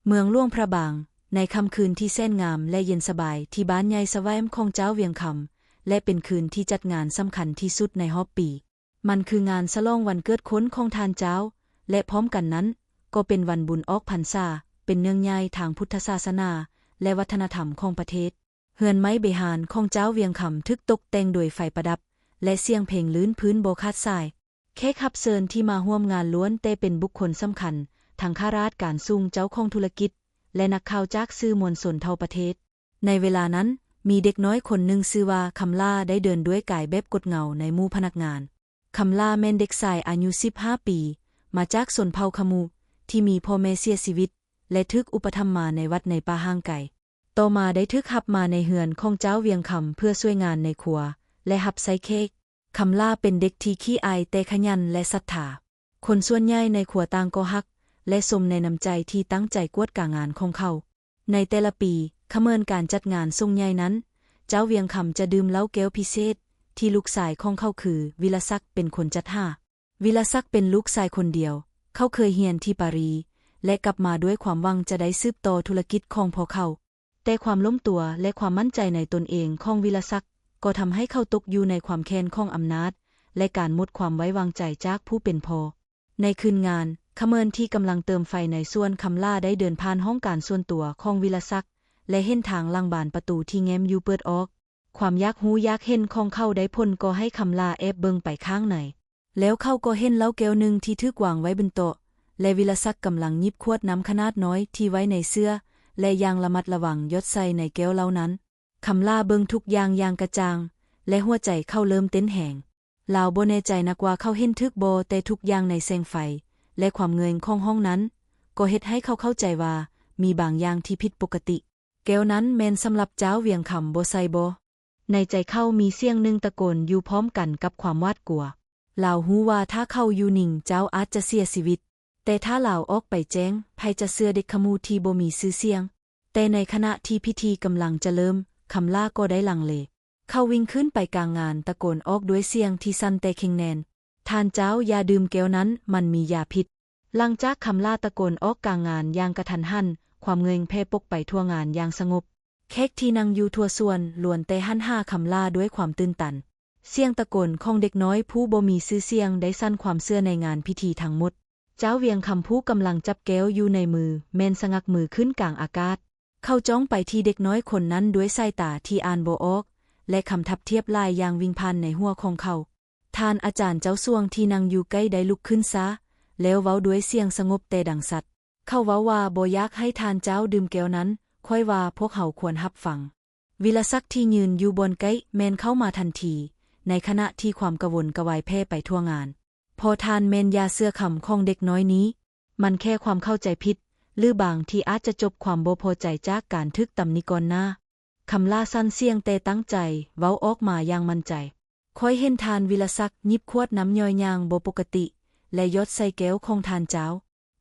ເມືອງຫຼວງພະບາງ ໃນຄ່ຳຄືນທີ່ແສນງາມ ແລະ ເຢັນສະບາຍ ທີ່ບ້ານໃຫຍ່ສະແຫວມຂອງເຈົ້າວຽງຄຳ ແລະ ເປັນຄືນທີ່ຈັດງານສຳຄັນທີ່ສຸດໃນຮອບປີ. ມັນຄືງານສະຫຼອງວັນເກີດຄົນຂອງທ່ານເຈົ້າ ແລະ ພ້ອມກັນນັ້ນ ກໍເປັນວັນບຸນອອກພັນສາ, ເປັນເລື່ອງໃຫຍ່ທາງພຸດທະສາສະໜາ ແລະ ວັດທະນະທຳຂອງປະເທດ. ເຮືອນໄມ້ເບຫານຂອງເຈົ້າວຽງຄຳຖືກຕົກແຕ່ງໂດຍໄຟປະດັບ ແລະ ສຽງເພງລື່ນພື້ນບໍ່ຂາດສາຍ. ແຂກຮັບເຊີນທີ່ມາຮ່ວມງານລ້ວນແຕ່ເປັນບຸກຄົນສຳຄັນ, ທັງຂ້າລາຊການສູງ, ເຈົ້າຂອງທຸລະກິດ ແລະ ນັກຂ່າວຈາກສື່ມວນຊົນທົ່ວປະເທດ. ໃນເວລານັ້ນ, ມີເດັກນ້ອຍຄົນໜຶ່ງຊື່ວ່າຄຳຫຼ້າໄດ້ເດີນດ້ວຍກາຍແບບກົດເງົາໃນໝູ່ພະນັກງານ. ຄຳຫຼ້າແມ່ນເດັກຊາຍອາຍຸສິບຫ້າປີ, ມາຈາກຊົນເຜົ່າຂະມຸ ທີ່ມີພໍ່ແມ່ເສຍຊີວິດ ແລະ ຖືກອຸປະຖຳມາໃນວັດໃນປ່າຫ່າງໄກ. ຕໍ່ມາໄດ້ຖືກຮັບມາໃນເຮືອນຂອງເຈົ້າວຽງຄຳເພື່ອຊ່ວຍງານໃນຄົວ ແລະ ຮັບໃຊ້ແຂກ. ຄຳຫຼ້າເປັນເດັກທີ່ຂີ້ອາຍແຕ່ຂະຫຍັນ ແລະ ສັດທາ. ຄົນສ່ວນໃຫຍ່ໃນຄົວຕ່າງກໍຮັກ ແລະ ຊົມໃນນ້ຳໃຈທີ່ຕັ້ງໃຈກວດກາງານຂອງເຂົາ. ໃນແຕ່ລະປີ, ຂະເໝິນການຈັດງານສົງໃຫຍ່ນັ້ນ, ເຈົ້າວຽງຄຳຈະດື່ມເຫຼົ້າແກ້ວພິເສດ ທີ່ລູກຊາຍຂອງເຂົາຄື ວິລະສັກ ເປັນຄົນຈັດຫາ. ວິລະສັກເປັນລູກຊາຍຄົນດຽວ, ເຂົາເຄີຍຮຽນທີ່ປາຣີ ແລະ ກັບມາດ້ວຍຄວາມຫວັງຈະໄດ້ສືບຕໍ່ທຸລະກິດຂອງພໍ່ເຂົາ. ແຕ່ຄວາມລົ້ມຕົວ ແລະ ຄວາມໝັ້ນໃຈໃນຕົນເອງຂອງວິລະສັກ ກໍທຳໃຫ້ເຂົາຕົກຢູ່ໃນຄວາມແຄ້ນຂອງອຳນາດ ແລະ ການໝົດຄວາມໄວ້ວາງໃຈຈາກຜູ້ເປັນພໍ່. ໃນຄືນງານ, ຂະເໝິນທີ່ກຳລັງເຕີມໄຟໃນສວນ, ຄຳຫຼ້າໄດ້ເດີນຜ່ານຫ້ອງການສ່ວນຕົວຂອງວິລະສັກ ແລະ ເຫັນທາງຫຼັງບານປະຕູທີ່ແງ້ມຢູ່ເປີດອອກ. ຄວາມຢາກຮູ້ຢາກເຫັນຂອງເຂົາໄດ້ຜົນ, ກໍໃຫ້ຄຳຫຼ້າແອບເບິ່ງໄປຂ້າງໃນ. ແລ້ວເຂົາກໍເຫັນເຫຼົ້າແກ້ວໜຶ່ງທີ່ຖືກວາງໄວ້ບົນໂຕະ ແລະ ວິລະສັກກຳລັງຫຍິບຂວດນ້ຳຂະໜາດນ້ອຍທີ່ໄວ້ໃນເສື້ອ ແລະ ຢ່າງລະມັດລະວັງຢອດໃສ່ໃນແກ້ວເຫຼົ້ານັ້ນ. ຄຳຫຼ້າເບິ່ງທຸກຢ່າງຢ່າງກະຈ່າງ ແລະ ຫົວໃຈເຂົາເລີ່ມເຕັ້ນແຮງ. ລາວບໍ່ແນ່ໃຈນັກວ່າເຂົາເຫັນຖືກບໍ່, ແຕ່ທຸກຢ່າງໃນແສງໄຟ ແລະ ຄວາມເງີຍຂອງຫ້ອງນັ້ນ ກໍເຮັດໃຫ້ເຂົາເຂົ້າໃຈວ່າມີບາງຢ່າງທີ່ຜິດປົກກະຕິ. ແກ້ວນັ້ນແມ່ນສຳລັບເຈົ້າວຽງຄຳບໍ່ໃຊ່ບໍ? ໃນໃຈເຂົາມີສຽງໜຶ່ງຕະໂກນຢູ່ພ້ອມກັນກັບຄວາມຫວາດກົວ. ລາວຮູ້ວ່າຖ້າເຂົາຢູ່ນິ່ງ ເຈົ້າອາດຈະເສຍຊີວິດ. ແຕ່ຖ້າລາວອອກໄປແຈ້ງ, ໃຜຈະເຊື່ອເດັກຂະໝູທີ່ບໍ່ມີຊື່ສຽງ? ແຕ່ໃນຂະນະທີ່ພິທີກຳລັງຈະເລີ່ມ, ຄຳຫຼ້າກໍໄດ້ລັງເລ. ເຂົາວິ່ງຂຶ້ນໄປກາງງານ, ຕະໂກນອອກດ້ວຍສຽງທີ່ສັ່ນແຕ່ເຄັ່ງແໜ້ນ, ທ່ານເຈົ້າ, ຢ່າດື່ມແກ້ວນັ້ນ, ມັນມີຢາພິດ. ຫຼັງຈາກຄຳຫຼ້າຕະໂກນອອກກາງງານຢ່າງກະທັນຫັນ, ຄວາມເງີຍແຜ່ປົກໄປທົ່ວງານຢ່າງສະຫງົບ. ແຂກທີ່ນັ່ງຢູ່ທົ່ວສວນລ້ວນແຕ່ຫັນຫາຄຳຫຼ້າດ້ວຍຄວາມຕື່ນຕັນ. ສຽງຕະໂກນຂອງເດັກນ້ອຍຜູ້ບໍ່ມີຊື່ສຽງໄດ້ສັ່ນຄວາມເຊື່ອໃນງານພິທີທັງໝົດ. ເຈົ້າວຽງຄຳຜູ້ກຳລັງຈັບແກ້ວຢູ່ໃນມື ແມ່ນສະຫງັກມືຂຶ້ນກາງອາກາດ. ເຂົາຈ້ອງໄປທີ່ເດັກນ້ອຍຄົນນັ້ນດ້ວຍສາຍຕາທີ່ອ່ານບໍ່ອອກ ແລະ ຄຳທັບທຽບຫຼາຍຢ່າງວິ່ງຜ່ານໃນຫົວຂອງເຂົາ. ທ່ານອາຈານເຈົ້າຊ່ວງທີ່ນັ່ງຢູ່ໃກ້ໄດ້ລຸກຂຶ້ນຊ້າ ແລ້ວເວົ້າດ້ວຍສຽງສະຫງົບແຕ່ດັງຊັດ. ເຂົາເວົ້າວ່າບໍ່ຢາກໃຫ້ທ່ານເຈົ້າດື່ມແກ້ວນັ້ນ, ຂ້ອຍວ່າພວກເຮົາຄວນຮັບຟັງ. ວິລະສັກທີ່ຢືນຢູ່ບ່ອນໃກ້ແມ່ນເຂົ້າມາທັນທີ, ໃນຂະນະທີ່ຄວາມກະວົນກະວາຍແຜ່ໄປທົ່ວງານ. ພໍ່ທ່ານ, ແມ່ນຢ່າເຊື່ອຄຳຂອງເດັກນ້ອຍນີ້. ມັນແຄ່ຄວາມເຂົ້າໃຈຜິດ, ຫຼືບາງທີອາດຈະຈົບຄວາມບໍ່ພໍໃຈຈາກການຖືກຕຳໜິກ່ອນໜ້າ. ຄຳຫຼ້າສັ່ນສຽງແຕ່ຕັ້ງໃຈ, ເວົ້າອອກມາຢ່າງໝັ້ນໃຈ. ຂ້ອຍເຫັນທ່ານວິລະສັກຫຍິບຂວດນ້ຳຍ້ອຍຢ່າງບໍ່ປົກກະຕິ ແລະ ຢອດໃສ່ແກ້ວຂອງທ່ານເຈົ້າ.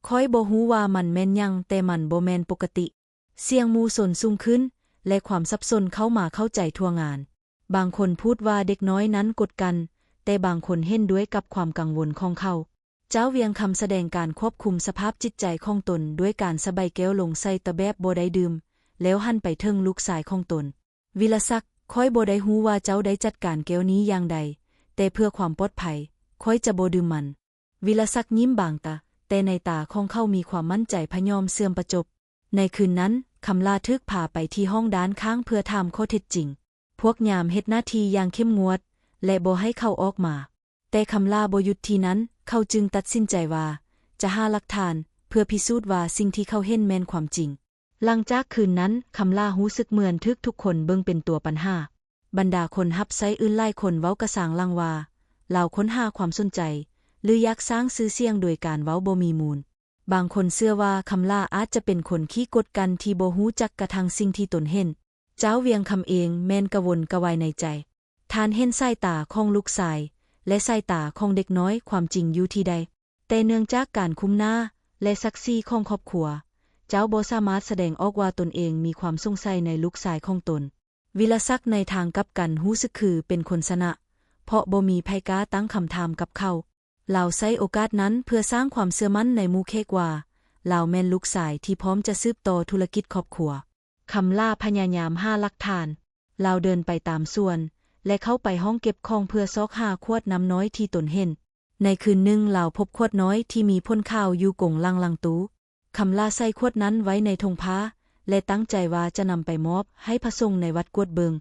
ຂ້ອຍບໍ່ຮູ້ວ່າມັນແມ່ນຫຍັງ, ແຕ່ມັນບໍ່ແມ່ນປົກກະຕິ. ສຽງໝູ່ຊົນສູງຂຶ້ນ ແລະ ຄວາມສັບສົນເຂົ້າມາເຂົ້າໃຈທົ່ວງານ. ບາງຄົນພູດວ່າເດັກນ້ອຍນັ້ນກົດກັ້ນ, ແຕ່ບາງຄົນເຫັນດ້ວຍກັບຄວາມກັງວົນຂອງເຂົາ. ເຈົ້າວຽງຄຳສະແດງການຄວບຄຸມສະພາບຈິດໃຈຂອງຕົນດ້ວຍການສະໄບແກ້ວລົງໃສ່ຕາແບບບໍ່ໄດ້ດື່ມ, ແລ້ວຫັນໄປເຖິງລູກຊາຍຂອງຕົນ. ວິລະສັກ, ຂ້ອຍບໍ່ໄດ້ຮູ້ວ່າເຈົ້າໄດ້ຈັດການແກ້ວນີ້ຢ່າງໃດ, ແຕ່ເພື່ອຄວາມປອດໄພ, ຂ້ອຍຈະບໍ່ດື່ມມັນ. ວິລະສັກຍິ້ມບາງຕາ, ແຕ່ໃນຕາຂອງເຂົາມີຄວາມໝັ້ນໃຈພະຍອມເຊື່ອມປະຈົບ. ໃນຄືນນັ້ນ, ຄຳຫຼ້າຖືກພາໄປທີ່ຫ້ອງດ້ານຂ້າງເພື່ອຖາມຂໍ້ເທັດຈິງ. ພວກຍາມເຮັດໜ້າທີ່ຢ່າງເຂັ້ມງວດ ແລະ ບໍ່ໃຫ້ເຂົາອອກມາ. ແຕ່ຄຳຫຼ້າບໍ່ຢຸດທີ່ນັ້ນ, ເຂົາຈຶ່ງຕັດສິນໃຈວ່າຈະຫາຫຼັກຖານເພື່ອພິສູດວ່າສິ່ງທີ່ເຂົາເຫັນແມ່ນຄວາມຈິງ. ຫຼັງຈາກຄືນນັ້ນ, ຄຳຫຼ້າຮູ້ສຶກເໝືອນຖືກທຸກຄົນເບິ່ງເປັນຕົວປັນຫາ. ບັນດາຄົນຮັບໃຊ້ອື່ນຫຼາຍຄົນເວົ້າກະຊາງຫຼັງວ່າ ລາວຄົ້ນຫາຄວາມສົນໃຈ ຫຼື ຢາກສ້າງຊື່ສຽງໂດຍການເວົ້າບໍ່ມີມູນ. ບາງຄົນເຊື່ອວ່າຄຳຫຼ້າອາດຈະເປັນຄົນຂີ້ກົດກັ້ນທີ່ບໍ່ຮູ້ຈັກກະທັ່ງສິ່ງທີ່ຕົນເຫັນ. ເຈົ້າວຽງຄຳເອງແມ່ນກະວົນກະວາຍໃນໃຈ. ທ່ານເຫັນສາຍຕາຂອງລູກຊາຍ ແລະ ສາຍຕາຂອງເດັກນ້ອຍ, ຄວາມຈິງຢູ່ທີ່ໃດ? ແຕ່ເນື່ອງຈາກການຄຸມໜ້າ ແລະ ສັກສີຂອງຄອບຄົວ, ເຈົ້າບໍ່ສາມາດສະແດງອອກວ່າຕົນເອງມີຄວາມສົງໄສໃນລູກຊາຍຂອງຕົນ. ວິລະສັກໃນທາງກັບກັນຮູ້ສຶກຄືເປັນຄົນຊະນະ, ເພາະບໍ່ມີໃຜກ້າຕັ້ງຄຳຖາມກັບເຂົາ. ລາວໃຊ້ໂອກາດນັ້ນເພື່ອສ້າງຄວາມເຊື່ອໝັ້ນໃນໝູ່ແຂກວ່າ ລາວແມ່ນລູກຊາຍທີ່ພ້ອມຈະສືບຕໍ່ທຸລະກິດຄອບຄົວ. ຄຳຫຼ້າພະຍາຍາມຫາຫຼັກຖານ. ລາວເດີນໄປຕາມສວນ ແລະ ເຂົ້າໄປຫ້ອງເກັບຂອງເພື່ອຊອກຫາຂວດນ້ຳນ້ອຍທີ່ຕົນເຫັນ. ໃນຄືນໜຶ່ງ, ລາວພົບຂວດນ້ອຍທີ່ມີຜົນຂາວຢູ່ກົງຫຼັງຫຼັງຕູ້. ຄຳຫຼ້າໃສ່ຂວດນັ້ນໄວ້ໃນຖົງຜ້າ ແລະ ຕັ້ງໃຈວ່າຈະນຳໄປມອບໃຫ້ພະສົງໃນວັດກວດເບິ່ງ.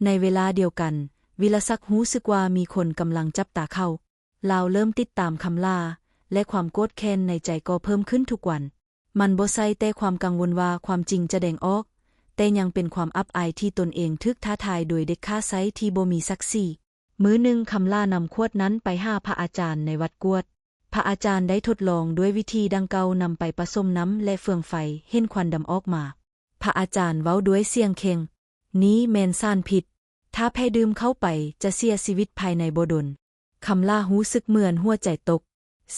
ໃນເວລາດຽວກັນ, ວິລະສັກຮູ້ສຶກວ່າມີຄົນກຳລັງຈັບຕາເຂົາ. ລາວເລີ່ມຕິດຕາມຄຳຫຼ້າ ແລະ ຄວາມໂກດແຄ້ນໃນໃຈກໍເພີ່ມຂຶ້ນທຸກວັນ. ມັນບໍ່ໃຊ່ແຕ່ຄວາມກັງວົນວ່າຄວາມຈິງຈະແດງອອກ, ແຕ່ຍັງເປັນຄວາມອັບອາຍທີ່ຕົນເອງຖືກທ້າທາຍໂດຍເດັກຂ້າໄຊທີ່ບໍ່ມີສັກສີ. ມື້ໜຶ່ງ, ຄຳຫຼ້ານຳຂວດນັ້ນໄປຫາພະອາຈານໃນວັດກວດ. ພະອາຈານໄດ້ທົດລອງດ້ວຍວິທີດັ່ງກ່າວ, ນຳໄປປະສົມນ້ຳ ແລະ ເຟືອງໄຟ, ເຫັນຄວັນດຳອອກມາ. ພະອາຈານເວົ້າດ້ວຍສຽງເຄັ່ງ, ນີ້ແມ່ນສານພິດ. ຖ້າແພ້ດື່ມເຂົ້າໄປ, ຈະເສຍຊີວິດພາຍໃນບໍ່ດົນ. ຄຳຫຼ້າຮູ້ສຶກເໝືອນຫົວໃຈຕົກ.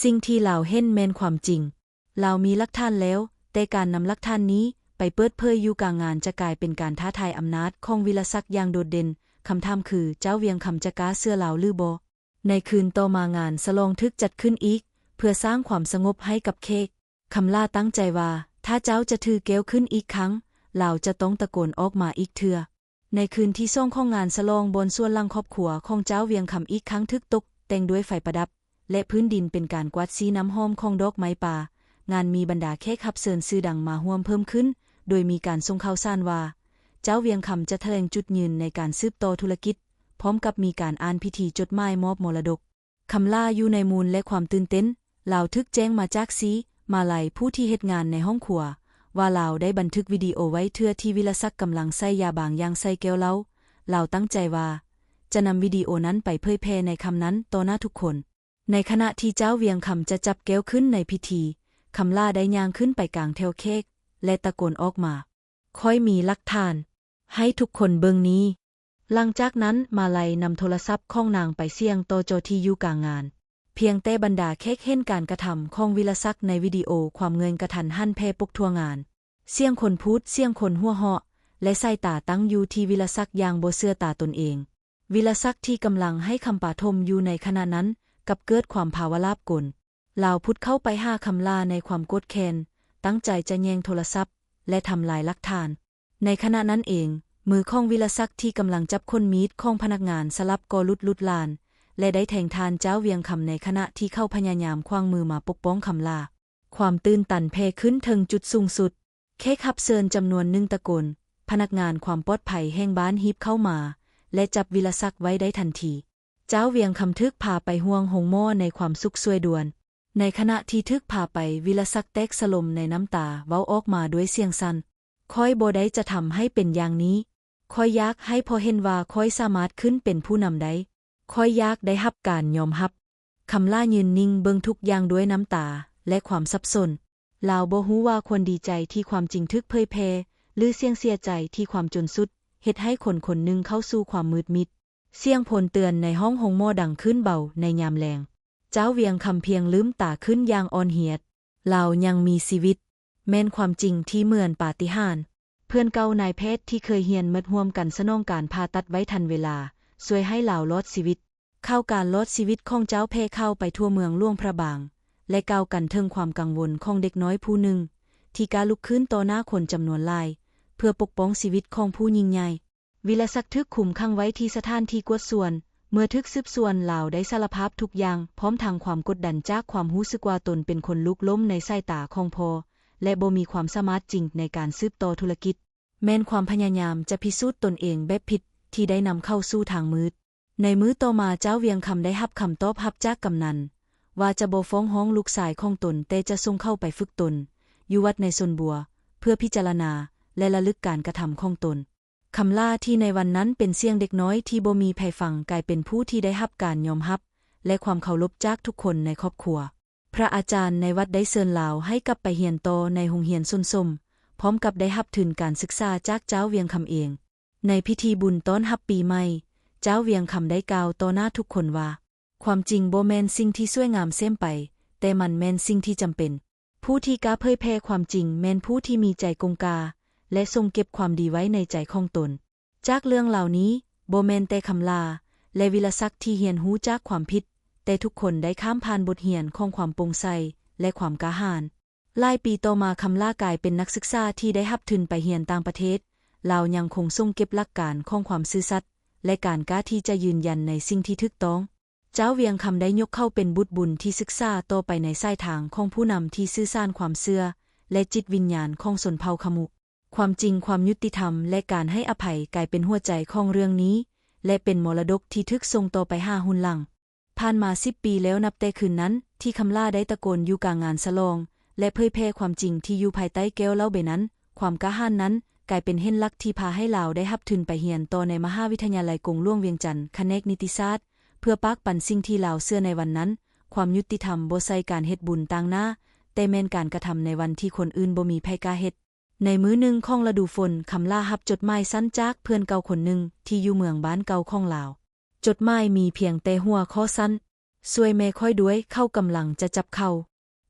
ສິ່ງທີ່ລາວເຫັນແມ່ນຄວາມຈິງ. ລາວມີຫຼັກຖານແລ້ວ, ແຕ່ການນຳຫຼັກຖານນີ້ໄປເປີດເຜີຍຢູ່ກາງງານຈະກາຍເປັນການທ້າທາຍອຳນາດຂອງວິລະສັກຢ່າງໂດດເດັ່ນ. ຄຳຖາມຄື, ເຈົ້າວຽງຄຳຈະກ້າເຊື່ອລາວຫຼືບໍ່? ໃນຄືນຕໍ່ມາ, ງານສະຫຼອງຖືກຈັດຂຶ້ນອີກ ເພື່ອສ້າງຄວາມສະຫງົບໃຫ້ກັບແຂກ. ຄຳຫຼ້າຕັ້ງໃຈວ່າ ຖ້າເຈົ້າຈະຖືແກ້ວຂຶ້ນອີກຄັ້ງ, ລາວຈະຕ້ອງຕະໂກນອອກມາອີກເທື່ອ. ໃນຄືນທີສອງຂອງງານສະຫຼອງ, ບ່ອນສວນຫຼັງຄອບຄົວຂອງເຈົ້າວຽງຄຳອີກຄັ້ງຖືກຕົກແຕ່ງດ້ວຍໄຟປະດັບ ແລະ ພື້ນດິນເປັນການກວາດຊີ້ນ້ຳຫອມຂອງດອກໄມ້ປ່າ. ງານມີບັນດາແຂກຮັບເຊີນຊື່ດັງມາຮ່ວມເພີ່ມຂຶ້ນ, ໂດຍມີການສົ່ງຂ່າວສານວ່າ ເຈົ້າວຽງຄຳຈະຖະແຫຼງຈຸດຢືນໃນການສືບຕໍ່ທຸລະກິດ, ພ້ອມກັບມີການອ່ານພິທີຈົດໝາຍມອບມໍລະດົກ. ຄຳຫຼ້າຢູ່ໃນມູນ ແລະ ຄວາມຕື່ນເຕັ້ນ. ລາວຖືກແຈ້ງມາຈາກຊີ ມາໄລ ຜູ້ທີ່ເຮັດງານໃນຫ້ອງຄົວ ວ່າລາວໄດ້ບັນທຶກວິດີໂອໄວ້ເທື່ອທີ່ວິລະສັກກຳລັງໃສ່ຢາບາງຢ່າງໃສ່ແກ້ວເຫຼົ້າ. ລາວຕັ້ງໃຈວ່າຈະນຳວິດີໂອນັ້ນໄປເຜີຍແຜ່ໃນຄ່ຳນັ້ນຕໍ່ໜ້າທຸກຄົນ. ໃນຂະນະທີ່ເຈົ້າວຽງຄຳຈະຈັບແກ້ວຂຶ້ນໃນພິທີ, ຄຳຫຼ້າໄດ້ຍ່າງຂຶ້ນໄປກາງແຖວແຂກ ແລະ ຕະໂກນອອກມາ, ຂ້ອຍມີຫຼັກຖານ ໃຫ້ທຸກຄົນເບິ່ງນີ້. ຫຼັງຈາກນັ້ນ, ມາໄລນຳໂທລະສັບຂອງນາງໄປສ່ຽງຕໍ່ເຈົ້າທີ່ຢູ່ກາງງານ. ພຽງແຕ່ບັນດາແຂກເຫັນການກະທຳຂອງວິລະສັກໃນວິດີໂອ, ຄວາມເງີຍກະທັນຫັນແຜ່ປົກທົ່ວງານ. ສຽງຄົນພູດ, ສຽງຄົນຫົວເຫາະ ແລະ ສາຍຕາຕັ້ງຢູ່ທີ່ວິລະສັກຢ່າງບໍ່ເຊື່ອຕາຕົນເອງ. ວິລະສັກທີ່ກຳລັງໃຫ້ຄຳປະຖົມຢູ່ໃນຂະນະນັ້ນ ກັບເກີດຄວາມພາວະລາບກົນ. ລາວພຸດເຂົ້າໄປຫາຄຳຫຼ້າໃນຄວາມໂກດແຄ້ນ, ຕັ້ງໃຈຈະແຍ່ງໂທລະສັບ ແລະ ທຳລາຍຫຼັກຖານ. ໃນຂະນະນັ້ນເອງ, ມືຂອງວິລະສັກທີ່ກຳລັງຈັບຂົນມີດຂອງພະນັກງານສະຫຼັບກໍຫຼຸດຫຼຸດລານ ແລະ ໄດ້ແທງທ່ານເຈົ້າວຽງຄຳໃນຂະນະທີ່ເຂົາພະຍາຍາມຂວາງມືມາປົກປ້ອງຄຳຫຼ້າ. ຄວາມຕື່ນຕັນແຜ່ຂຶ້ນເຖິງຈຸດສູງສຸດ. ແຂກຮັບເຊີນຈຳນວນໜຶ່ງຕະໂກນ, ພະນັກງານຄວາມປອດໄພແຫ່ງບ້ານຮີບເຂົ້າມາ ແລະ ຈັບວິລະສັກໄວ້ໄດ້ທັນທີ. ເຈົ້າວຽງຄຳຖືກພາໄປຮ່ວງໂຮງໝໍໃນຄວາມສຸກຊ່ວຍດ່ວນ. ໃນຂະນະທີ່ຖືກພາໄປ, ວິລະສັກແຕກສະຫຼົມໃນນ້ຳຕາ, ເວົ້າອອກມາດ້ວຍສຽງສັ່ນ, ຂ້ອຍບໍ່ໄດ້ຈະທຳໃຫ້ເປັນຢ່າງນີ້. ຂ້ອຍຢາກໃຫ້ພໍ່ເຫັນວ່າຂ້ອຍສາມາດຂຶ້ນເປັນຜູ້ນຳໄດ້. ຂ້ອຍຢາກໄດ້ຮັບການຍອມຮັບ. ຄຳຫຼ້າຢືນນິ່ງເບິ່ງທຸກຢ່າງດ້ວຍນ້ຳຕາ ແລະ ຄວາມສັບສົນ. ລາວບໍ່ຮູ້ວ່າຄວນດີໃຈທີ່ຄວາມຈິງຖືກເຜີຍແຜ່ ຫຼື ສຽງເສຍໃຈທີ່ຄວາມຈົນສຸດເຮັດໃຫ້ຄົນຄົນໜຶ່ງເຂົ້າສູ່ຄວາມມືດມິດ. ສຽງໂພນເຕືອນໃນຫ້ອງໂຮງໝໍດັງຂຶ້ນເບົາໃນຍາມແລງ. ເຈົ້າວຽງຄຳພຽງລືມຕາຂຶ້ນຢ່າງອ່ອນຮຽນ. ລາວຍັງມີຊີວິດ. ແມ່ນຄວາມຈິງທີ່ເໝືອນປາຕິຫານ. ເພື່ອນເກົ່ານາຍແພດທີ່ເຄີຍຮຽນໝົດຮ່ວມກັນສະໜອງການຜ່າຕັດໄວ້ທັນເວລາ, ຊ່ວຍໃຫ້ລາວລອດຊີວິດ. ຂ່າວການລອດຊີວິດຂອງເຈົ້າແຜ່ຂ່າວໄປທົ່ວເມືອງຫຼວງພະບາງ ແລະ ກ່າວກັນເຖິງຄວາມກັງວົນຂອງເດັກນ້ອຍຜູ້ໜຶ່ງ ທີ່ກ້າລຸກຂຶ້ນຕໍ່ໜ້າຄົນຈຳນວນຫຼາຍ ເພື່ອປົກປ້ອງຊີວິດຂອງຜູ້ຍິ່ງໃຫຍ່. ວິລະສັກຖືກຄຸມຂັງໄວ້ທີ່ສະຖານທີ່ກວດສວນ. ເມື່ອຖືກສືບສວນ, ລາວໄດ້ສາລະພາບທຸກຢ່າງ, ພ້ອມທັງຄວາມກົດດັນຈາກຄວາມຮູ້ສຶກວ່າຕົນເປັນຄົນລູກລົ້ມໃນສາຍຕາຂອງພໍ່ ແລະ ບໍ່ມີຄວາມສາມາດຈິງໃນການສືບຕໍ່ທຸລະກິດ. ແມ່ນຄວາມພະຍາຍາມຈະພິສູດຕົນເອງແບບຜິດທີ່ໄດ້ນຳເຂົ້າສູ່ທາງມືດ. ໃນມື້ຕໍ່ມາເຈົ້າວຽງຄຳໄດ້ຮັບຄຳຕອບຮັບຈາກກຳນັນ ວ່າຈະບໍ່ຟ້ອງຮ້ອງລູກຊາຍຂອງຕົນ, ແຕ່ຈະສົ່ງເຂົາໄປຝຶກຕົນຢູ່ວັດໃນຊົນບົວ ເພື່ອພິຈາລະນາ ແລະ ລະລຶກການກະທຳຂອງຕົນ. ຄຳຫຼ້າທີ່ໃນວັນນັ້ນເປັນສຽງເດັກນ້ອຍທີ່ບໍ່ມີໃຜຟັງ ກາຍເປັນຜູ້ທີ່ໄດ້ຮັບການຍອມຮັບ ແລະ ຄວາມເຄົາລົບຈາກທຸກຄົນໃນຄອບຄົວ. ພະອາຈານໃນວັດໄດ້ເຊີນລາວໃຫ້ກັບໄປຮຽນຕໍ່ໃນໂຮງຮຽນຊົນຊົມ, ພ້ອມກັບໄດ້ຮັບທຶນການສຶກສາຈາກເຈົ້າວຽງຄຳເອງ. ໃນພິທີບຸນຕ້ອນຮັບປີໃໝ່, ເຈົ້າວຽງຄຳໄດ້ກ່າວຕໍ່ໜ້າທຸກຄົນວ່າ, ຄວາມຈິງບໍ່ແມ່ນສິ່ງທີ່ສວຍງາມເສມໄປ, ແຕ່ມັນແມ່ນສິ່ງທີ່ຈຳເປັນ. ຜູ້ທີ່ກ້າເຜີຍແຜ່ຄວາມຈິງແມ່ນຜູ້ທີ່ມີໃຈກົງກາ ແລະ ຊົງເກັບຄວາມດີໄວ້ໃນໃຈຂອງຕົນ. ຈາກເລື່ອງລາວນີ້, ບໍ່ແມ່ນແຕ່ຄຳຫຼ້າ ແລະ ວິລະສັກທີ່ຮຽນຮູ້ຈາກຄວາມຜິດ, ແຕ່ທຸກຄົນໄດ້ຂ້າມຜ່ານບົດຮຽນຂອງຄວາມໂປ່ງໃສ ແລະ ຄວາມກ້າຫານ. ຫຼາຍປີຕໍ່ມາ, ຄຳຫຼ້າກາຍເປັນນັກສຶກສາທີ່ໄດ້ຮັບທຶນໄປຮຽນຕ່າງປະເທດ. ລາວຍັງຄົງຊົງເກັບຫຼັກການຂອງຄວາມຊື່ສັດ ແລະ ການກ້າທີ່ຈະຢືນຢັນໃນສິ່ງທີ່ຖືກຕ້ອງ. ເຈົ້າວຽງຄຳໄດ້ຍົກເຂົາເປັນບຸດບຸນທີ່ສຶກສາຕໍ່ໄປໃນສາຍທາງຂອງຜູ້ນຳທີ່ສື່ສານຄວາມເຊື່ອ ແລະ ຈິດວິນຍານຂອງຊົນເຜົ່າຂະມຸ. ຄວາມຈິງ, ຄວາມຍຸຕິທຳ ແລະ ການໃຫ້ອະໄພກາຍເປັນຫົວໃຈຂອງເລື່ອງນີ້ ແລະ ເປັນມໍລະດົກທີ່ຖືກສົ່ງຕໍ່ໄປຫາຮຸ່ນຫຼັງ. ຜ່ານມາສິບປີແລ້ວນັບແຕ່ຄືນນັ້ນທີ່ຄຳຫຼ້າໄດ້ຕະໂກນຢູ່ກາງງານສະຫຼອງ ແລະ ເຜີຍແຜ່ຄວາມຈິງທີ່ຢູ່ພາຍໃຕ້ແກ້ວເຫຼົ້າໃບນັ້ນ. ຄວາມກ້າຫານນັ້ນກາຍເປັນເຫນຫຼັກທີ່ພາໃຫ້ລາວໄດ້ຮັບທຶນໄປຮຽນຕໍ່ໃນມະຫາວິທະຍາໄລກົງຫຼວງວຽງຈັນ ຂະແໜກນິຕິສາດ ເພື່ອປາກປັນສິ່ງທີ່ລາວເຊື່ອໃນວັນນັ້ນ. ຄວາມຍຸຕິທຳບໍ່ໃຊ່ການເຮັດບຸນຕ່າງໜ້າ, ແຕ່ແມ່ນການກະທຳໃນວັນທີ່ຄົນອື່ນບໍ່ມີໃຜກ້າເຮັດ. ໃນມື້ໜຶ່ງຂອງລະດູຝົນ, ຄຳຫຼ້າຮັບຈົດໝາຍສັ້ນຈາກເພື່ອນເກົ່າຄົນໜຶ່ງທີ່ຢູ່ເມືອງບ້ານເກົ່າຂອງລາວ. ຈົດໝາຍມີພຽງແຕ່ຫົວຂໍ້ສັ້ນ, ຊ່ວຍແມ່ຂ້ອຍດ້ວຍ, ເຂົາກຳລັງຈະຈັບເຂົາ.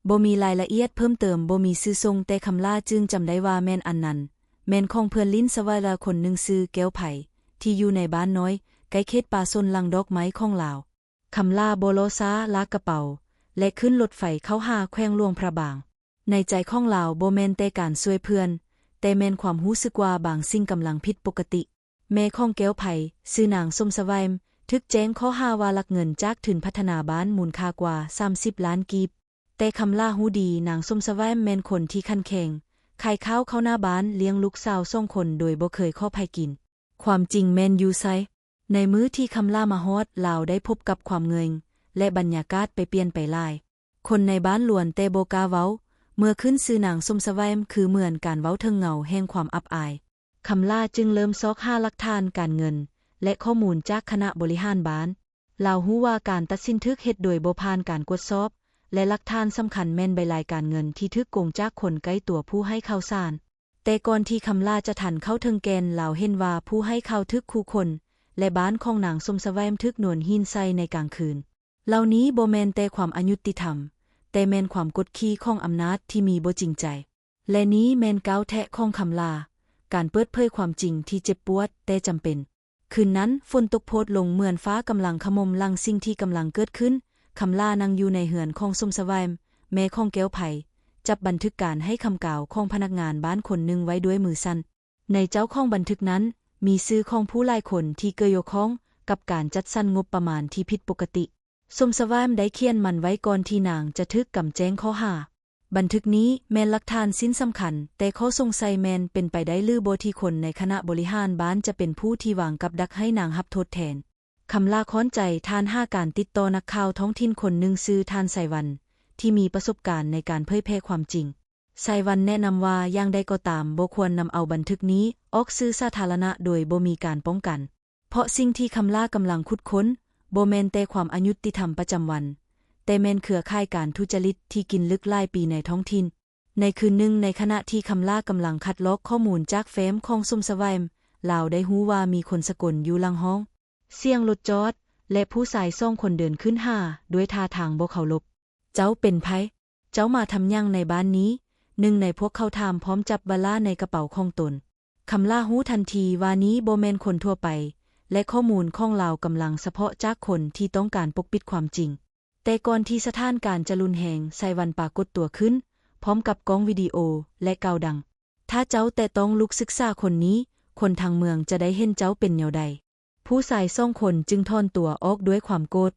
ບໍ່ມີລາຍລະອຽດເພີ່ມເຕີມ, ບໍ່ມີຊື່ສົ່ງ, ແຕ່ຄຳຫຼ້າຈຶ່ງຈຳໄດ້ວ່າແມ່ນອັນນັ້ນ, ແມ່ນຂອງເພື່ອນຫຼິ້ນສະໄວລາຄົນໜຶ່ງຊື່ແກ້ວໄພ ທີ່ຢູ່ໃນບ້ານນ້ອຍ ໃກ້ເຂດປ່າຊົນຫຼັງດອກໄມ້ຂອງລາວ. ຄຳຫຼ້າບໍ່ລໍຊ້າ, ລາກກະເປົາ ແລະ ຂຶ້ນລົດໄຟເຂົ້າຫາແຂວງຫຼວງພະບາງ. ໃນໃຈຂອງລາວບໍ່ແມ່ນແຕ່ການຊ່ວຍເພື່ອນ, ແຕ່ແມ່ນຄວາມຮູ້ສຶກວ່າບາງສິ່ງກຳລັງຜິດປົກກະຕິ. ແມ່ຂອງແກ້ວໄພ, ຊື່ນາງສົມສະຫວາຍ, ຖືກແຈ້ງຂໍ້ຫາວ່າລັກເງິນຈາກທຶນພັດທະນາບ້ານມູນຄ່າກວ່າສາມສິບລ້ານກີບ. ແຕ່ຄຳຫຼ້າຮູ້ດີ, ນາງສົມສະຫວາຍແມ່ນຄົນທີ່ຂັນແຂງ, ຂາຍຂ້າວເຂົ້າໜ້າບ້ານ, ລ້ຽງລູກສາວສອງຄົນໂດຍບໍ່ເຄີຍຂໍໃຜກິນ. ຄວາມຈິງແມ່ນຢູ່ໃສ? ໃນມື້ທີ່ຄຳຫຼ້າມາຮອດ, ລາວໄດ້ພົບກັບຄວາມເງີຍ ແລະ ບັນຍາກາດໄປປ່ຽນໄປຫຼາຍ. ຄົນໃນບ້ານລ້ວນແຕ່ບໍ່ກ້າເວົ້າ. ເມື່ອຂຶ້ນຊື່ນາງສົມສະຫວາຍ ຄືເໝືອນການເວົ້າເຖິງເງົາແຫ່ງຄວາມອັບອາຍ. ຄຳຫຼ້າຈຶ່ງເລີ່ມຊອກຫາຫຼັກຖານການເງິນ ແລະ ຂໍ້ມູນຈາກຄະນະບໍລິຫານບ້ານ. ລາວຮູ້ວ່າການຕັດສິນຖືກເຮັດໂດຍບໍ່ຜ່ານການກວດສອບ ແລະ ຫຼັກຖານສຳຄັນແມ່ນໃບລາຍການເງິນທີ່ຖືກໂກງຈາກຄົນໃກ້ຕົວຜູ້ໃຫ້ຂ່າວສານ. ແຕ່ກ່ອນທີ່ຄຳຫຼ້າຈະທັນເຂົ້າເຖິງແກ່ນ, ລາວເຫັນວ່າຜູ້ໃຫ້ຂ່າວຖືກຂູ່ຄົນ ແລະ ບ້ານຂອງນາງສົມສະຫວາຍຖືກໂຍນຫີນໃສ່ໃນກາງຄືນ. ເຫຼົ່ານີ້ບໍ່ແມ່ນແຕ່ຄວາມອະຍຸຕິທຳ, ແຕ່ແມ່ນຄວາມກົດຂີ່ຂອງອຳນາດທີ່ມີບໍ່ຈິງໃຈ. ແລະ ນີ້ແມ່ນກ້າວແທະຂອງຄຳຫຼ້າ, ການເປີດເຜີຍຄວາມຈິງທີ່ເຈັບປວດແຕ່ຈຳເປັນ. ຄືນນັ້ນ, ຝົນຕົກໂພດລົງເໝືອນຟ້າກຳລັງຂະໝົມ. ຫຼັງສິ່ງທີ່ກຳລັງເກີດຂຶ້ນ, ຄຳຫຼ້ານັ່ງຢູ່ໃນເຮືອນຂອງສົມສະຫວາຍ, ແມ່ຂອງແກ້ວໄພ, ຈັບບັນທຶກການໃຫ້ຄຳກ່າວຂອງພະນັກງານບ້ານຄົນໜຶ່ງໄວ້ດ້ວຍມືສັ່ນ. ໃນເຈົ້າຂອງບັນທຶກນັ້ນ, ມີຊື່ຂອງຜູ້ຫຼາຍຄົນທີ່ກ່ຽວຂ້ອງກັບການຈັດສັນງົບປະມານທີ່ຜິດປົກກະຕິ. ສົມສະຫວາຍໄດ້ຂຽນມັນໄວ້ກ່ອນທີ່ນາງຈະຖືກກຳແຈ້ງຂໍ້ຫາ. ບັນທຶກນີ້ແມ່ນຫຼັກຖານຊິ້ນສຳຄັນ, ແຕ່ຂໍ້ສົງໄສແມ່ນເປັນໄປໄດ້ຫຼືບໍ່ທີ່ຄົນໃນຄະນະບໍລິຫານບ້ານຈະເປັນຜູ້ທີ່ວາງກັບດັກໃຫ້ນາງຮັບໂທດແທນ. ຄຳຫຼ້າຄ້ອນໃຈ, ທ່ານຫາການຕິດຕໍ່ນັກຂ່າວທ້ອງຖິ່ນຄົນໜຶ່ງຊື່ທ່ານ ໄຊວັນ ທີ່ມີປະສົບການໃນການເຜີຍແຜ່ຄວາມຈິງ. ໄຊວັນແນະນຳວ່າ ຢ່າງໃດກໍຕາມ, ບໍ່ຄວນນຳເອົາບັນທຶກນີ້ອອກສື່ສາທາລະນະໂດຍບໍ່ມີການປ້ອງກັນ. ເພາະສິ່ງທີ່ຄຳຫຼ້າກຳລັງຂຸດຄົ້ນ ບໍ່ແມ່ນແຕ່ຄວາມອະຍຸຕິທຳປະຈຳວັນ, ແຕ່ແມ່ນເຄືອຂ່າຍການທຸຈະລິດທີ່ກິນລຶກຫຼາຍປີໃນທ້ອງຖິ່ນ. ໃນຄືນໜຶ່ງ, ໃນຂະນະທີ່ຄຳຫຼ້າກຳລັງຄັດລອກຂໍ້ມູນຈາກເຟມຂອງສົມສະຫວາຍ, ລາວໄດ້ຮູ້ວ່າມີຄົນສະກົນຢູ່ຫຼັງຫ້ອງ, ສຽງລົດຈອດ ແລະ ຜູ້ຊາຍສອງຄົນເດີນຂຶ້ນຫາດ້ວຍທ່າທາງບໍ່ເຄົາລົບ. ເຈົ້າເປັນໃຜ? ເຈົ້າມາທຳຫຍັງໃນບ້ານນີ້? ໜຶ່ງໃນພວກເຂົາຖາມ ພ້ອມຈັບບາລາໃນກະເປົາຂອງຕົນ. ຄຳຫຼ້າຮູ້ທັນທີວ່ານີ້ບໍ່ແມ່ນຄົນທົ່ວໄປ ແລະ ຂໍ້ມູນຂອງລາວກຳລັງສະເພາະຈາກຄົນທີ່ຕ້ອງການປົກປິດຄວາມຈິງ. ແຕ່ກ່ອນທີ່ສະຖານການຈະຮຸນແຮງ, ໄຊວັນປາກົດຕົວຂຶ້ນ ພ້ອມກັບກ້ອງວິດີໂອ ແລະ ກ່າວດັງ, ຖ້າເຈົ້າແຕະຕ້ອງລູກສຶກສາຄົນນີ້, ຄົນທັງເມືອງຈະໄດ້ເຫັນເຈົ້າເປັນແນວໃດ. ຜູ້ຊາຍສອງຄົນຈຶ່ງຖອນຕົວອອກດ້ວຍຄວາມໂກດ.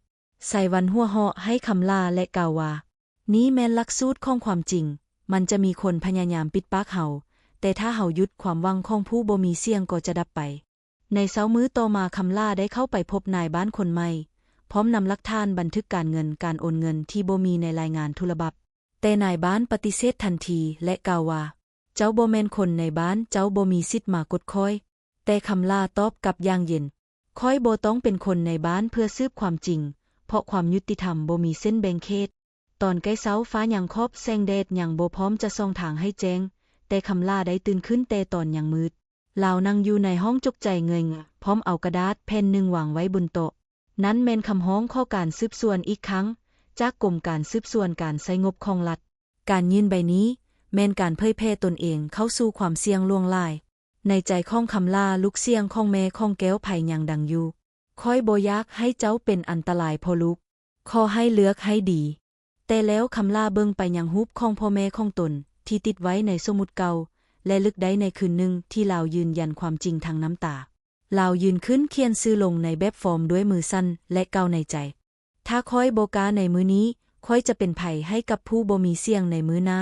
ໄຊວັນຫົວເຫາະໃຫ້ຄຳຫຼ້າ ແລະ ກ່າວວ່າ, ນີ້ແມ່ນຫຼັກສູດຂອງຄວາມຈິງ, ມັນຈະມີຄົນພະຍາຍາມປິດປາກເຮົາ, ແຕ່ຖ້າເຮົາຢຸດ, ຄວາມຫວັງຂອງຜູ້ບໍ່ມີສຽງກໍຈະດັບໄປ. ໃນເຊົ້າມື້ຕໍ່ມາ, ຄຳຫຼ້າໄດ້ເຂົ້າໄປພົບນາຍບ້ານຄົນໃໝ່, ພ້ອມນຳຫຼັກຖານບັນທຶກການເງິນ, ການໂອນເງິນທີ່ບໍ່ມີໃນລາຍງານທຸລະບັບ. ແຕ່ນາຍບ້ານປະຕິເສດທັນທີ ແລະ ກ່າວວ່າ, ເຈົ້າບໍ່ແມ່ນຄົນໃນບ້ານ, ເຈົ້າບໍ່ມີສິດມາກົດຂ້ອຍ. ແຕ່ຄຳຫຼ້າຕອບກັບຢ່າງເຢັນ, ຂ້ອຍບໍ່ຕ້ອງເປັນຄົນໃນບ້ານເພື່ອສືບຄວາມຈິງ, ເພາະຄວາມຍຸຕິທຳບໍ່ມີເສັ້ນແບ່ງເຂດ. ຕອນໃກ້ເຊົ້າ, ຟ້າຍັງຂອບແສງ, ແດດຍັງບໍ່ພ້ອມຈະສ່ອງທາງໃຫ້ແຈ້ງ, ແຕ່ຄຳຫຼ້າໄດ້ຕື່ນຂຶ້ນແຕ່ຕອນຍັງມືດ. ລາວນັ່ງຢູ່ໃນຫ້ອງຈົກໃຈເງີຍງາ, ພ້ອມເອົາກະດາດແຜ່ນໜຶ່ງວາງໄວ້ບົນໂຕະ. ນັ້ນແມ່ນຄຳຮ້ອງຂໍການສືບສວນອີກຄັ້ງ ຈາກກົມການສືບສວນການໃຊ້ງົບຂອງລັດ. ການຍື່ນໃບນີ້ແມ່ນການເຜີຍແຜ່ຕົນເອງເຂົ້າສູ່ຄວາມສ່ຽງຫຼວງຫຼາຍ. ໃນໃຈຂອງຄຳຫຼ້າ, ລູກສຽງຂອງແມ່ຂອງແກ້ວໄພຍັງດັງຢູ່. ຂ້ອຍບໍ່ຢາກໃຫ້ເຈົ້າເປັນອັນຕະລາຍພໍ່ລູກ. ຂໍໃຫ້ເລືອກໃຫ້ດີ. ແຕ່ແລ້ວຄຳຫຼ້າເບິ່ງໄປຍັງຮູບຂອງພໍ່ແມ່ຂອງຕົນທີ່ຕິດໄວ້ໃນສົມມຸດເກົ່າ ແລະ ລຶກໄດ້ໃນຄືນໜຶ່ງທີ່ລາວຢືນຢັນຄວາມຈິງທັງນ້ຳຕາ. ລາວຢືນຂຶ້ນຂຽນຊື່ລົງໃນແບບຟອມດ້ວຍມືສັ່ນ ແລະ ກ່າວໃນໃຈ, ຖ້າຂ້ອຍບໍ່ກ້າໃນມື້ນີ້, ຂ້ອຍຈະເປັນໃຜໃຫ້ກັບຜູ້ບໍ່ມີສຽງໃນມື້ໜ້າ.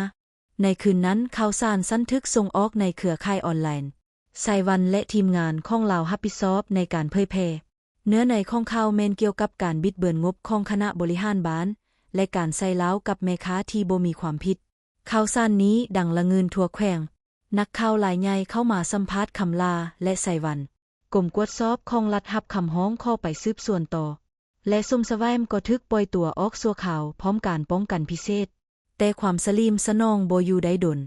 ໃນຄືນນັ້ນ, ຂ່າວສານສັ້ນຖືກສົ່ງອອກໃນເຄືອຂ່າຍອອນລາຍ. ໄຊວັນ ແລະ ທີມງານຂອງລາວຮັບຜິດຊອບໃນການເຜີຍແຜ່. ເນື້ອໃນຂອງຂ່າວແມ່ນກ່ຽວກັບການບິດເບືອນງົບຂອງຄະນະບໍລິຫານບ້ານ ແລະ ການໃສ່ຮ້າຍກັບແມ່ຄ້າທີ່ບໍ່ມີຄວາມຜິດ. ຂ່າວສານນີ້ດັງລະງື່ນທົ່ວແຂວງ. ນັກຂ່າວລາຍໃຫຍ່ເຂົ້າມາສຳພາດຄຳຫຼ້າ ແລະ ໄຊວັນ. ກົມກວດສອບຂອງລັດຮັບຄຳຮ້ອງຂໍໄປສືບສວນຕໍ່ ແລະ ສົມສະແຫວມກໍຖືກປ່ອຍຕົວອອກຊົ່ວຄາວພ້ອມການປ້ອງກັນພິເສດ. ແຕ່ຄວາມສະຫຼີມສະໜອງບໍ່ຢູ່ໄດ້ດົນ.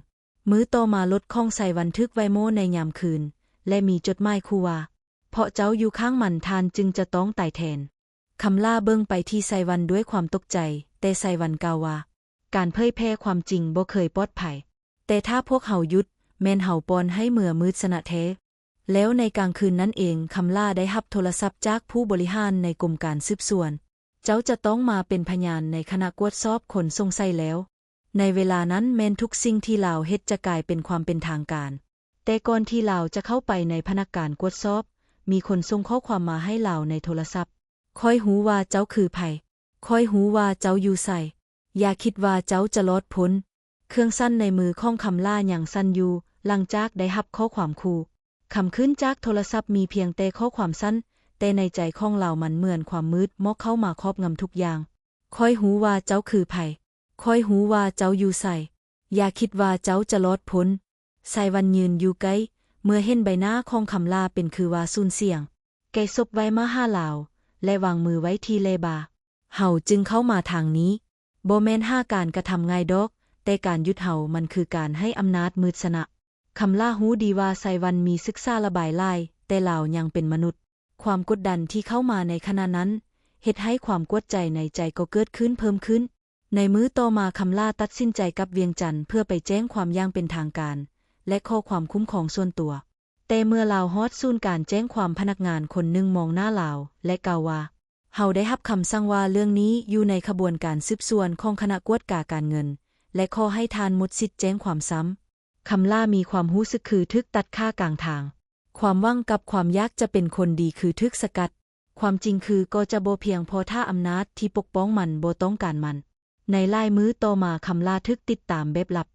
ມື້ຕໍ່ມາລົດຂອງໄຊວັນຖືກໄຫວ້ໂມ້ໃນຍາມຄືນ ແລະ ມີຈົດໝາຍຂູ່ວ່າ, ເພາະເຈົ້າຢູ່ຂ້າງມັນ, ທ່ານຈຶ່ງຈະຕ້ອງຕາຍແທນ. ຄຳຫຼ້າເບິ່ງໄປທີ່ໄຊວັນດ້ວຍຄວາມຕົກໃຈ, ແຕ່ໄຊວັນກ່າວວ່າ, ການເຜີຍແຜ່ຄວາມຈິງບໍ່ເຄີຍປອດໄພ, ແຕ່ຖ້າພວກເຮົາຢຸດ, ແມ່ນເຮົາປ່ອນໃຫ້ເມືອມືດຊະນະແທ້. ແລ້ວໃນກາງຄືນນັ້ນເອງ, ຄຳຫຼ້າໄດ້ຮັບໂທລະສັບຈາກຜູ້ບໍລິຫານໃນກົມການສືບສວນ. ເຈົ້າຈະຕ້ອງມາເປັນພະຍານໃນຄະນະກວດສອບຄົນສົງໄສແລ້ວ. ໃນເວລານັ້ນແມ່ນທຸກສິ່ງທີ່ລາວເຮັດຈະກາຍເປັນຄວາມເປັນທາງການ. ແຕ່ກ່ອນທີ່ລາວຈະເຂົ້າໄປໃນພະນັກງານກວດສອບ, ມີຄົນສົ່ງຂໍ້ຄວາມມາໃຫ້ລາວໃນໂທລະສັບ. ຂ້ອຍຮູ້ວ່າເຈົ້າຄືໃຜ. ຂ້ອຍຮູ້ວ່າເຈົ້າຢູ່ໃສ. ຢ່າຄິດວ່າເຈົ້າຈະລອດພົ້ນ. ເຄື່ອງສັ່ນໃນມືຂອງຄຳຫຼ້າຍັງສັ່ນຢູ່, ຫຼັງຈາກໄດ້ຮັບຂໍ້ຄວາມຂູ່. ຄຳຂຶ້ນຈາກໂທລະສັບມີພຽງແຕ່ຂໍ້ຄວາມສັ້ນ, ແຕ່ໃນໃຈຂອງລາວມັນເໝືອນຄວາມມືດໝອກເຂົ້າມາຄອບງຳທຸກຢ່າງ. ຂ້ອຍຮູ້ວ່າເຈົ້າຄືໃຜ. ຂ້ອຍຮູ້ວ່າເຈົ້າຢູ່ໃສ. ຢ່າຄິດວ່າເຈົ້າຈະລອດພົ້ນ. ໄຊວັນຢືນຢູ່ໃກ້, ເມື່ອເຫັນໃບໜ້າຂອງຄຳຫຼ້າເປັນຄືວ່າສູນສຽງ, ແກສົບໄຫວ້ມາຫາລາວ ແລະ ວາງມືໄວ້ທີ່ແລບ່າ. ເຮົາຈຶ່ງເຂົ້າມາທາງນີ້. ບໍ່ແມ່ນຫາການກະທຳງ່າຍດອກ, ແຕ່ການຢຸດເຮົາມັນຄືການໃຫ້ອຳນາດມືດຊະນະ. ຄຳຫຼ້າຮູ້ດີວ່າໄຊວັນມີສຶກສາລະບາຍຫຼາຍ, ແຕ່ລາວຍັງເປັນມະນຸດ. ຄວາມກົດດັນທີ່ເຂົ້າມາໃນຂະນະນັ້ນ ເຮັດໃຫ້ຄວາມກວດໃຈໃນໃຈກໍເກີດຂຶ້ນເພີ່ມຂຶ້ນ. ໃນມື້ຕໍ່ມາຄຳຫຼ້າຕັດສິນໃຈກັບວຽງຈັນເພື່ອໄປແຈ້ງຄວາມຢ່າງເປັນທາງການ ແລະ ຂໍຄວາມຄຸ້ມຄອງສ່ວນຕົວ. ແຕ່ເມື່ອລາວຮອດສູນການແຈ້ງຄວາມ, ພະນັກງານຄົນໜຶ່ງມອງໜ້າລາວ ແລະ ກ່າວວ່າ, ເຮົາໄດ້ຮັບຄຳສັ່ງວ່າເລື່ອງນີ້ຢູ່ໃນຂະບວນການສືບສວນຂອງຄະນະກວດກາການເງິນ ແລະ ຂໍໃຫ້ທ່ານໝົດສິດແຈ້ງຄວາມຊ້ຳ. ຄຳຫຼ້າມີຄວາມຮູ້ສຶກຄືຖືກຕັດຂາກາງທາງ. ຄວາມຫວັງກັບຄວາມຢາກຈະເປັນຄົນດີຄືຖືກສະກັດ. ຄວາມຈິງຄືກໍຈະບໍ່ພຽງພໍຖ້າອຳນາດທີ່ປົກປ້ອງມັນບໍ່ຕ້ອງການມັນ. ໃນຫຼາຍມື້ຕໍ່ມາຄຳຫຼ້າຖືກຕິດຕາມແບບລັບ.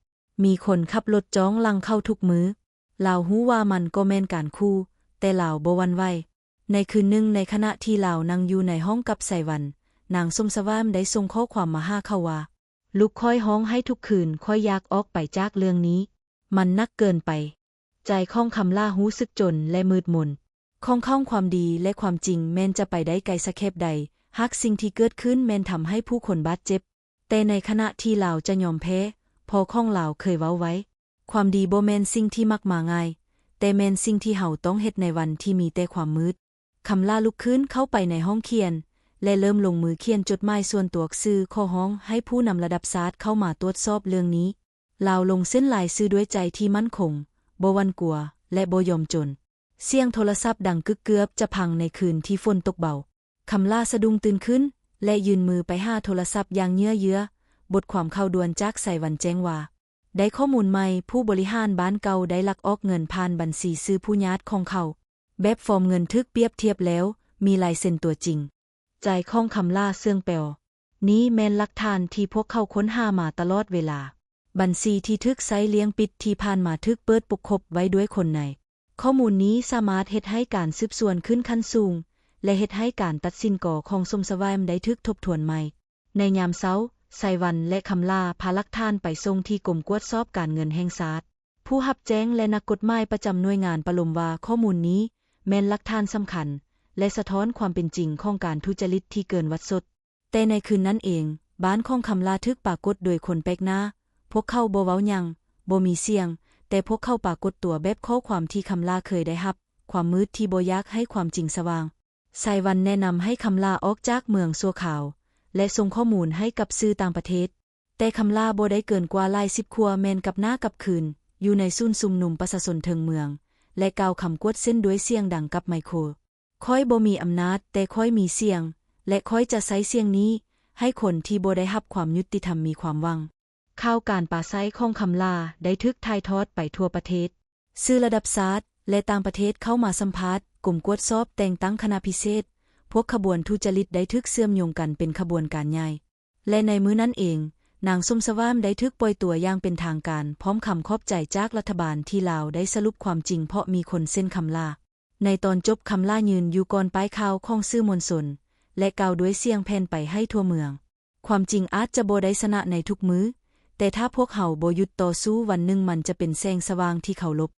ມີຄົນຂັບລົດຈ້ອງຫຼັງເຂົາທຸກມື້. ລາວຮູ້ວ່າມັນກໍແມ່ນການຂູ່, ແຕ່ລາວບໍ່ຫວັ່ນໄຫວ. ໃນຄືນໜຶ່ງໃນຂະນະທີ່ລາວນັ່ງຢູ່ໃນຫ້ອງກັບໄຊວັນ, ນາງສົມສະຫວາມໄດ້ສົ່ງຂໍ້ຄວາມມາຫາເຂົາວ່າ, ລູກຂ້ອຍຮ້ອງໄຫ້ທຸກຄືນ, ຂ້ອຍຢາກອອກໄປຈາກເລື່ອງນີ້. ມັນໜັກເກີນໄປ. ໃຈຂອງຄຳຫຼ້າຮູ້ສຶກຈົນ ແລະ ມືດມົນ. ຂອງເຂົາຄວາມດີ ແລະ ຄວາມຈິງແມ່ນຈະໄປໄດ້ໄກສັກແຄບໃດ, ຫາກສິ່ງທີ່ເກີດຂຶ້ນແມ່ນທຳໃຫ້ຜູ້ຄົນບາດເຈັບ. ແຕ່ໃນຂະນະທີ່ລາວຈະຍອມແພ້, ພໍ່ຂອງລາວເຄີຍເວົ້າໄວ້, ຄວາມດີບໍ່ແມ່ນສິ່ງທີ່ມັກມາງ່າຍ, ແຕ່ແມ່ນສິ່ງທີ່ເຮົາຕ້ອງເຮັດໃນວັນທີ່ມີແຕ່ຄວາມມືດ. ຄຳຫຼ້າລຸກຂຶ້ນເຂົ້າໄປໃນຫ້ອງຂຽນ ແລະ ເລີ່ມລົງມືຂຽນຈົດໝາຍສ່ວນຕົວ ຊື່ຂໍຮ້ອງໃຫ້ຜູ້ນຳລະດັບຊາດເຂົ້າມາຕວດສອບເລື່ອງນີ້. ລາວລົງເຊັນລາຍຊື່ດ້ວຍໃຈທີ່ໝັ້ນຄົງ, ບໍ່ຫວັ່ນກົວ ແລະ ບໍ່ຍອມຈົນ. ສຽງໂທລະສັບດັງກຶກເກືອບຈະພັງໃນຄືນທີ່ຝົນຕົກເບົາ. ຄຳຫຼ້າສະດຸ້ງຕື່ນຂຶ້ນ ແລະ ຍື່ນມືໄປຫາໂທລະສັບຢ່າງເຫຍື່ອເຍືອ. ບົດຄວາມຂ່າວດ່ວນຈາກໄຊວັນແຈ້ງວ່າ, ໄດ້ຂໍ້ມູນໃໝ່, ຜູ້ບໍລິຫານບ້ານເກົ່າໄດ້ລັກອອກເງິນຜ່ານບັນຊີຊື່ຜູ້ຍາດຂອງເຂົາ. ແບບຟອມເງິນຖືກປຽບທຽບແລ້ວ, ມີລາຍເຊັນຕົວຈິງ. ໃຈຂອງຄຳຫຼ້າເຊື່ອງແປວ. ນີ້ແມ່ນຫຼັກຖານທີ່ພວກເຂົາຄົ້ນຫາມາຕະຫຼອດເວລາ. ບັນຊີທີ່ຖືກໃຊ້ລ້ຽງປິດທີ່ຜ່ານມາຖືກເປີດປົກຄົບໄວ້ດ້ວຍຄົນໃນ. ຂໍ້ມູນນີ້ສາມາດເຮັດໃຫ້ການສືບສວນຂຶ້ນຂັ້ນສູງ ແລະ ເຮັດໃຫ້ການຕັດສິນກໍຂອງສົມສະຫວາມໄດ້ຖືກທົບທວນໃໝ່. ໃນຍາມເຊົ້າ, ໄຊວັນ ແລະ ຄຳຫຼ້າພາຫຼັກຖານໄປສົ່ງທີ່ກົມກວດສອບການເງິນແຫ່ງຊາດ. ຜູ້ຮັບແຈ້ງ ແລະ ນັກກົດໝາຍປະຈຳໜ່ວຍງານປະໂລມວ່າຂໍ້ມູນນີ້ແມ່ນຫຼັກຖານສຳຄັນ ແລະ ສະທ້ອນຄວາມເປັນຈິງຂອງການທຸຈະລິດທີ່ເກີນວັດສົດ. ແຕ່ໃນຄືນນັ້ນເອງ, ບ້ານຂອງຄຳຫຼ້າຖືກປາກົດໂດຍຄົນແປກໜ້າ. ພວກເຂົາບໍ່ເວົ້າຫຍັງ, ບໍ່ມີສຽງ, ແຕ່ພວກເຂົາປາກົດຕົວແບບຂໍ້ຄວາມທີ່ຄຳຫຼ້າເຄີຍໄດ້ຮັບ, ຄວາມມືດທີ່ບໍ່ຢາກໃຫ້ຄວາມຈິງສະຫວ່າງ. ໄຊວັນແນະນຳໃຫ້ຄຳຫຼ້າອອກຈາກເມືອງຊົ່ວຄາວ ແລະ ສົ່ງຂໍ້ມູນໃຫ້ກັບສື່ຕ່າງປະເທດ. ແຕ່ຄຳຫຼ້າບໍ່ໄດ້ເກີນກວ່າຫຼາຍສິບຂົວແມ່ນກັບໜ້າກັບຄືນ ຢູ່ໃນສູນຊຸມນຸມປະຊາຊົນເທິງເມືອງ ແລະ ກ່າວຄຳກວດເສັ້ນດ້ວຍສຽງດັງກັບໄມໂຄ. ຂ້ອຍບໍ່ມີອຳນາດ, ແຕ່ຂ້ອຍມີສຽງ, ແລະ ຂ້ອຍຈະໃຊ້ສຽງນີ້ ໃຫ້ຄົນທີ່ບໍ່ໄດ້ຮັບຄວາມຍຸຕິທຳມີຄວາມຫວັງ. ຂ່າວການປາໄສຂອງຄຳຫຼ້າໄດ້ຖືກຖ່າຍທອດໄປທົ່ວປະເທດ. ສື່ລະດັບຊາດ ແລະ ຕ່າງປະເທດເຂົ້າມາສຳພາດ, ກົມກວດສອບແຕ່ງຕັ້ງຄະນະພິເສດ, ພວກຂະບວນທຸຈະລິດໄດ້ຖືກເຊື່ອມໂຍງກັນເປັນຂະບວນການໃຫຍ່ ແລະ ໃນມື້ນັ້ນເອງ, ນາງ ສົມສະຫວານ ໄດ້ຖືກປ່ອຍຕົວຢ່າງເປັນທາງການ, ພ້ອມຄຳຂອບໃຈຈາກລັດຖະບານທີ່ລາວໄດ້ສະຫຼຸບຄວາມຈິງ ເພາະມີຄົນເຊັ່ນຄຳຫຼ້າ. ໃນຕອນຈົບ, ຄຳຫຼ້າຢືນຢູ່ກ່ອນປ້າຍຂ່າວຂອງສື່ມວນຊົນ ແລະ ກ່າວດ້ວຍສຽງແຜ່ນໄປໃຫ້ທົ່ວເມືອງ, ຄວາມຈິງອາດຈະບໍ່ໄດ້ຊະນະໃນທຸກມື້, ແຕ່ຖ້າພວກເຮົາບໍ່ຢຸດຕໍ່ສູ້, ວັນໜຶ່ງມັນຈະເປັນແສງສະຫວ່າງທີ່ເຄົາລົບ.